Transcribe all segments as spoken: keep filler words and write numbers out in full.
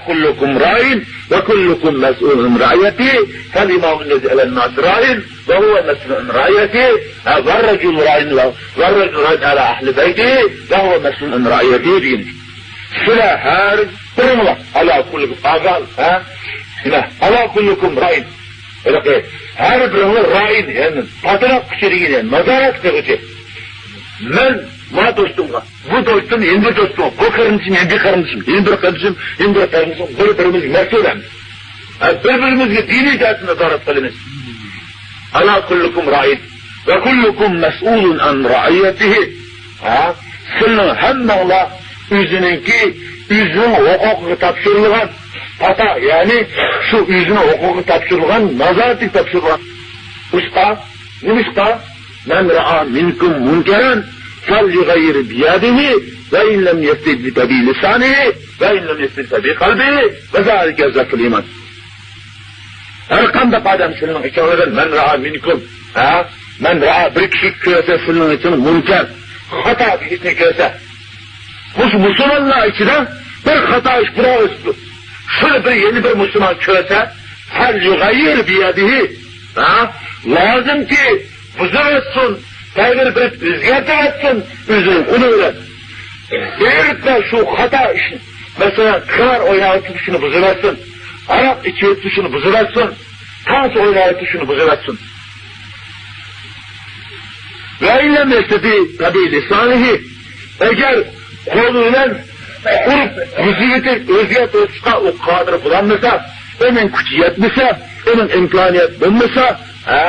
كلكم راع وكلكم مسؤول عن رعيته، فالإمام الذي على الناس راع وهو مسؤول عن رعيته، ها، والرجل راع، والرجل راع على أهل بيته وهو مسؤول عن رعيته دېگەن. سىلەر ھەر بىرىڭلار، ئالا كۇللۇكۇم، ھە؟ ئالا كۇللۇكۇم راين. ھېلىقى ھەر بىرىڭلار راين، يەنى پاتىراق كۈچى دېگەن، يەنى نازارەت قىلغۇچى. مەن ما دوستۇمغا، بۇ دوستۇم، يەنە بىر دوستۇمغا، بۇ قېرىندىشىم، يەنە بىر قېرىندىشىم، يەنە بىر قېرىندىشىم، يەنە بىر قېرىندىشىم، بىر-بىرىمىزگە مەسئۇل ئەمدى. ھە، بىر-بىرىمىزگە دىنىي جەھەتتىن نازارەت قىلىمىز. ئالا كۇللۇكۇم راين ۋە كۇللۇكۇم مەسئۇلۇن ئەن رەئىيەتىھى. ھە؟ سىلەرنىڭ ھەممەڭلار ئۆزىنىڭكى، ئۆزىنىڭ ھوقۇقىغا تاپشۇرۇلغان پاتا، يەنى شۇ ئۆزىنىڭ ھوقۇقىغا تاپشۇرۇلغان، نازارىتىگە تاپشۇرۇلغان. ئۇشقا، نېمىشقا؟ مەن رەئا مىنكۇم مۇنكەرەن فەليۇغەييىر بىيەدىھى ۋە ئىن لەم يەستەتىئ فەبىلىسانىھى ۋە ئىن لەم يەستەتىئ فەبىقەلبىھى ۋە زالىكە ئەزئەفۇل ئىمان. ھەر قانداق ئادەم سىلىنىڭ ئىچىڭلاردىن مەن رەئا مىنكۇم، ھە؟ مەن رەئا بىر كىشى كۆرسە سىلىنىڭ ئىچىڭ مۇنكەر، خاتا بىر ئىشنى كۆرسە، مۇشۇ مۇسۇلمانلار ئىچىدە بىر خاتا ئىش بىراۋ ئۆتۈپتۇ. شۇنى بىر يەنە بىر مۇسۇلمان كۆرسە، فەليۇغەييىر بىيەدىھى، ھە؟ لازىمكى بۇزۇۋەتسۇن، تەغيىر بېرىپ ئۆزگەرتىۋەتسۇن ئۆزىنىڭ قولى بىلەن. بېرىپلا شۇ خاتا ئىشنى، مەسىلەن، قىمار ئويناۋېتىپ شۇنى بۇزۇۋەتسۇن، ھاراق ئىچىۋېتىپ شۇنى بۇزۇۋەتسۇن، تانسا ئويناۋېتىپ شۇنى بۇزۇۋەتسۇن. ۋە ئىن لەم يەستەتىئ فەبىلىسانىھى، ئەگەر قولى بىلەن ئۇرۇپ بۇزۇۋېتىپ ئۆزگەرتىۋېتىشقا ئۇ قادىر بولالمىسا، ئۇنىڭ كۈچى يەتمىسە، ئۇنىڭ ئىمكانىيەت بولمىسا، ھە،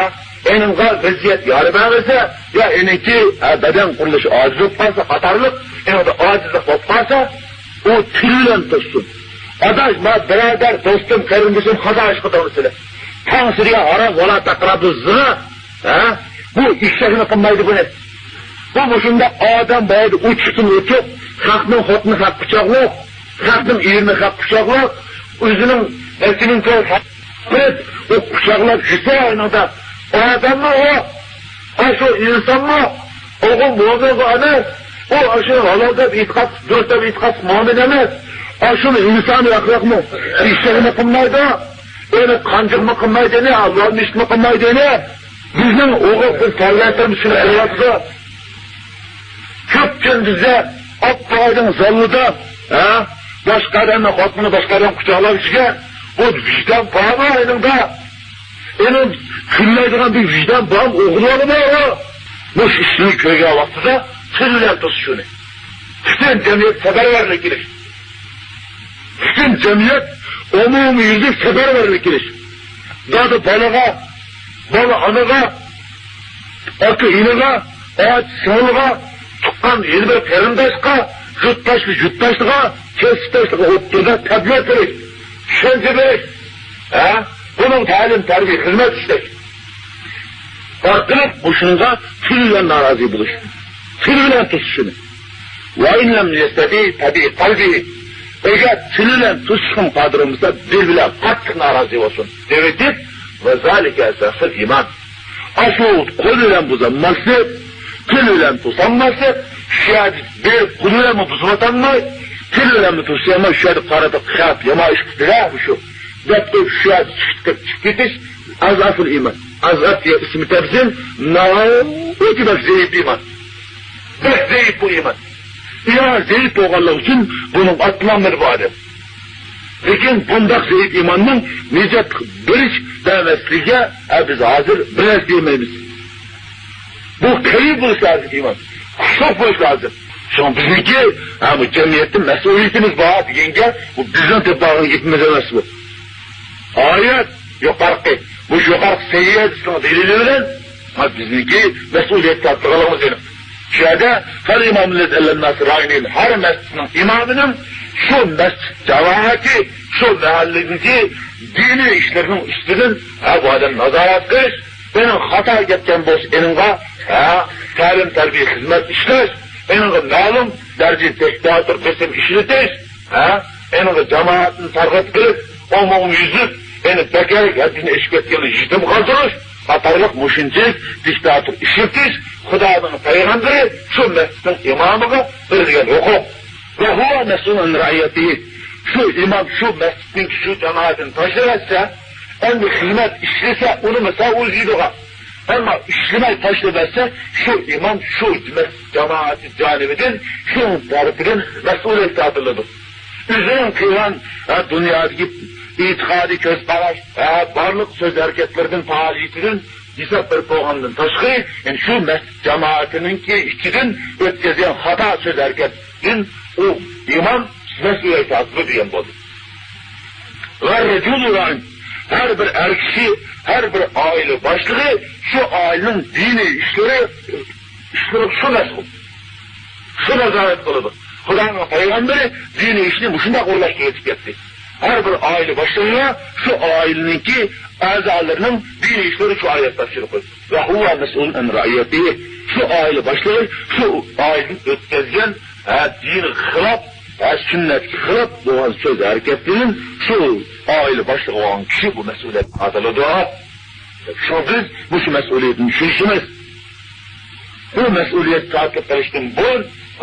ئېنىڭغا ۋەزىيەت يار بەرمىسە، يا ئېنىڭكى، ھە، بەدەن قۇرۇلۇشى ئاجىز بولۇپ قالسا قاتارلىق، ئېنىڭدا ئاجىزلىق بولۇپ قالسا، ئۇ تىل بىلەن توسسۇن. ئاداش، ما بىرادەر، دوستۇم، قېرىندىشىم، خاتا ئىش قىلدىڭلار سىلەر. تەڭسىرىگە ھارام، ۋەلا تەقرەبۇ زىنا. ھە؟ بۇ ئېشەكنى قىلمايدۇ بۇنى. بۇ مۇشۇنداق ئادەم بار ئىدى، ئوچۇقتىن ئوچۇق، خەقنىڭ خوتۇنى خەق قۇچاقلىق، خەقنىڭ ئېرىنى خەق قۇچاقلىق، ئۆزىنىڭ ۋەكىلىنى كۆرۈپ، ئۇ قۇچاقلاپ يۈرسە ئاينىڭدا. ئادەممۇ ئۇ، ئاشۇ ئىنسانمۇ، ئوغۇل مۆمىنغا ئەمەس، ئۇ ئاشۇنى ھالال دەپ ئېتىقاد، دۇرۇس دەپ ئېتىقاد قىلمايدۇ ئەمەس. ئاشۇنى ئىنسانىي ئەخلاقمۇ، ئېشەكنى قىلمايدۇ، ئۇنى قانچىقمۇ قىلمايدۇ، ئەۋلاد مۈشۈكمۇ قىلمايدۇ. بىزنىڭ ئوغۇل قىز پەرزەنتلىرىمىز شۇنى قىلىۋاتىدۇ. كۆپ كۈن بىزدە ئاپپايدىڭ زاللىدا، ھە؟ باشقا ئادەمنىڭ خوتۇنى باشقا ئادەم قۇچاقلاپ يۈرگەن، بۇ ۋىجدان بارمۇ ئېنىڭدا؟ ئېنىڭ كۈنلەيدىغان بىر ۋىجدان بارمۇ؟ ئوغرىلارمۇ ئۇ؟ مۇشۇ ئىشنى كۆرگەن ۋاقتىدا تىل بىلەن توسۇش شۇنى. پۈتۈن جەمئىيەت سەپەرۋەرلىك كېلىش. پۈتۈن جەمئىيەت ئومۇميۈزلۈك سەپەرۋەرلىك كېلىش. دادا بالىغا، بالا ئانىغا، ئاكا ئىنىغا، ئاچا سىڭىلغا، تۇغقان يەنە بىر قېرىنداشقا، يۇرتداشلار يۇرتداشلىرىغا، كەسىپداشلارغا ئوتتۇرىدا تەبلىغ قىلىش، چۈشەنچە بېرىش. ھە؟ بۇنىڭ تەلىم، تەربىيە، خىزمەت ئىشلەش. ئارقىلىق مۇشۇنىڭغا تىل بىلەن نارازى بولۇش. تىل بىلەن توسۇش شۇنى. ۋە ئىن لەم يەستەتىئ فەبىقەلبىھى. ئەگەر تىل بىلەن توسۇشقا قادىر بولمىسا، دىل بىلەن قاتتىق نارازى بولسۇن. دەۋېتىپ، ۋە زالىكە ئەزئەفۇل ئىمان. ئاشۇ قول بىلەن بۇزالماسلىق، تىل بىلەن توسالماسلىق، شۇ يەردە بېرىپ قول بىلەنمۇ بۇزۇۋاتالماي، تىل بىلەنمۇ توسالماي، شۇ يەردە قارىدۇق، خەپ، يامان ئىش قىپتىلە مۇشۇ دەپ، شۇ يەردە چىقىپ كېتىش، ئەزئەفۇل ئىمان. ئەزئەف دېگەن ئىسمى تەبزىم، ناھايىتى بەك زەئىپ ئىمان. بەك زەئىپ بۇ ئىمان. ئىمان زەئىپ بولغانلىقى ئۈچۈن بۇنىڭ ئاتلانمىدى بۇ ئادەم. لېكىن بۇنداق زەئىپ ئىماننىڭ نىجات بېرىش بەرمەسلىكىگە، ھە، بىز ھازىر بىر نەرسە دېيەلمەيمىز. بۇ قەۋىي بولۇش لازىم ئىمان. كۈچلۈك بولۇش لازىم. شۇڭا بىزنىڭكى، ھە، بۇ جەمئىيەتتە مەسئۇلىيىتىمىز بار دېگەنگە، بۇ بىزنىڭ دەپ بارغان گېپىمىز ئەمەس بۇ. ئايەت يۇقىرىقى، مۇشۇ يۇقىرىقى سەھىفە ھەدىسنىڭ دەلىلى بىلەن، ھە، بىزنىڭكى مەسئۇلىيەت تارتىدىغانلىقىمىز ئېنىق. شۇ يەردە، فەل ئىمامۇ لەزى ئەلەن ناسى رائىن، ھەر مەسچىتنىڭ ئىمامىنىڭ شۇ مەسچىت جامائىتى، شۇ مەھەللىدىكى دىنىي ئىشلىرىنىڭ ئۈستىدىن، ھە، بۇ ئادەم نازارەت قىلىش، ئېنىڭ خاتا كەتكەن بولسا، ئېنىڭغا، ھە، تەلىم-تەربىيە خىزمەت ئىشلەش، ئېنىڭغا مەلۇم دەرىجىدە دىكتاتور بېسىم ئىشلىتىش، ھە، ئېنىڭغا جامائەتنى تارغىتىپ قىلىپ، ئومۇميۈزلۈك، ئېنى بەكرەك ھەددىدىن ئېشىپ كەتكەننى يېتىم قالدۇرۇش قاتارلىق مۇشۇنچىلىك دىكتاتور ئىشلىتىش، خۇدانىڭ پەيغەمبىرى شۇ مەسچىتنىڭ ئىمامىغا بېرىلگەن ھوقۇق. ۋە ھۇۋە مەسئۇلۇن ئەن رەئىيەتىھى. شۇ ئىمام شۇ مەسچىتنىڭ شۇ جامائىتىنى تاشلىۋەتسە، ئەمدى خىزمەت ئىشلىسە، ئۇنى مىسال ئۇزىيدىغان. ئەمما ئىشلىمەي تاشلىۋەتسە، شۇ ئىمام شۇ مەسچىت جامائىتى جانىبىدىن، شۇ تەرىپىدىن مەسئۇلىيەت تارتىلىدۇ. ئۆزىنىڭ قىلغان، ھە، دۇنيادىكى ئېتىقادىي كۆز قاراش، ھە، بارلىق سۆز ھەرىكەتلىرىدىن، پائالىيىتىدىن ھېساب بېرىپ بولغاندىن تاشقىرى، يەنى شۇ مەسچىت جامائىتىنىڭكى ئىچىدىن ئۆتكۈزگەن خاتا سۆز ھەرىكەتتىن ئۇ ئىمام مەسئۇلىيەت تارتىدۇ دېگەن بولدى. ۋە رەجۇلۇ رائىن، ھەر بىر ئەر كىشى، ھەر بىر ئائىلە باشلىقى شۇ ئائىلىنىڭ دىنىي ئىشلىرى، ئىشلىرىغا شۇ مەسئۇل. شۇ نازارەت قىلىدۇ. خۇدانىڭ پەيغەمبىرى دىنىي ئىشنى مۇشۇنداق ئورۇنلاشتۇرۇۋېتىپ كەتتى. ھەر بىر ئائىلە باشلىقىغا شۇ ئائىلىنىڭكى ئەزالىرىنىڭ دىنىي ئىشلىرى شۇ ئائىلىگە تاپشۇرۇپ قويدى. ۋە ھۇۋا مەسئۇلۇن ئەن رەئىيەتىھى. شۇ ئائىلە باشلىقى شۇ ئائىلىدىن ئۆتكۈزگەن، ھە، دىنغا خىلاپ، ھە، سۈننەتكە خىلاپ بولغان سۆز ھەرىكەتلىرىدىن شۇ ئائىلە باشلىقى بولغان كىشى بۇ مەسئۇلىيەتكە تارتىلىدۇ. شۇڭا بىز مۇشۇ مەسئۇلىيەتنى چۈشىنىشىمىز، بۇ مەسئۇلىيەت تارتىپ قېلىشتىن بۇرۇن،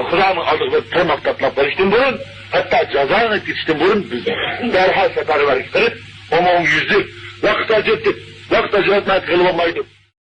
خۇدانىڭ ئالدىغا بىر تىرناق تاتلاپ قېلىشتىن بۇرۇن، ھەتتا جازانى كېتىشتىن بۇرۇن بىز دەرھال سەپەرۋەرلىك قىلىپ، ئومۇميۈزلۈك، ۋاقىت ئاجرىتىپ، ۋاقىت ئاجراتماي قىلىۋالمايدۇ.